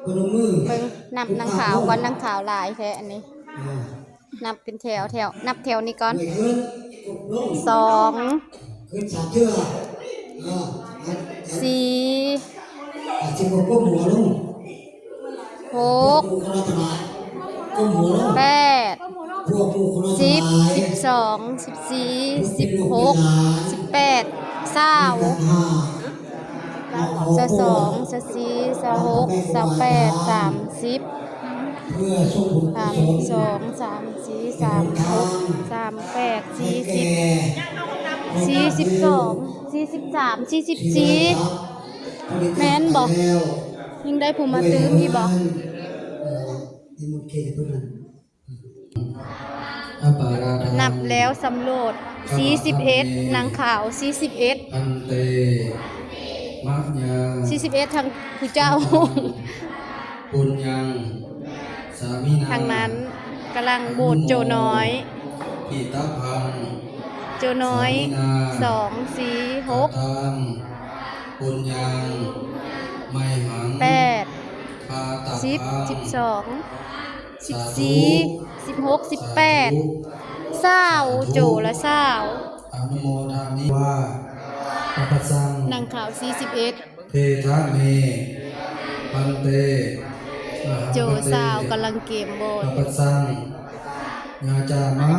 ເບິ່ງ ນັບນາງຂາວກ່ອນ ນາງຂາວຫຼາຍແທ້ອັນນີ້. ນັບເປັນແຖວ ແຖວ ນັບແຖວນີ້ກ່ອນ. ສອງ ສີ່ ຫົກ ແປດ ສິບ ສິບສອງ ສິບສີ່ ສິບຫົກ ສິບແປດ ຊາວ ຊາວສອງ ຊາວສີ່ ຊາວຫົກ ຊາວແປດ ສາມສິບ ສາມສອງ ສາມສີ່ ສາມຫົກ ສາມແປດ ສີ່ສິບ ສີ່ສິບສອງ ສີ່ສິບສາມ ສີ່ສິບສີ່ ແມ່ນບໍ່? ຍັງໄດ້ຜູ້ມາຕື່ມອີກບໍ່? ນັບແລ້ວສຳໂລດ ສີ່ສິບເອັດ ນາງຂາວ ສີ່ສິບເອັດ ພັນເຕ ມະຍັງ ສີ່ສິບເອັດ ທາງຜູ້ເຈົ້າ ປຸນຍັງ ສາມິນາ ທາງນັ້ນກຳລັງໂຫວດໂຈນ້ອຍ ພິຕະພັງ ໂຈນ້ອຍ ສາມິນາ ສອງ ສີ່ ຫົກ ຕັງ ປຸນຍັງ ໄມຫັງ ແປດ ຄາຕະພັງ ສິບ ສິບສອງ ສິບສີ່ ສິບຫົກ ສິບແປດ ຊາວ ໂຈລະຊາວ ອະນຸໂມທາມິ ວາ ປະປັດສັງ ນາງຂາວ ສີ່ສິບເອັດ ເພທະເມ ພັນເຕ ໂຈຊາວກຳລັງເກມໂຫວດ ປະປັດສັງ ຍາຈາມະ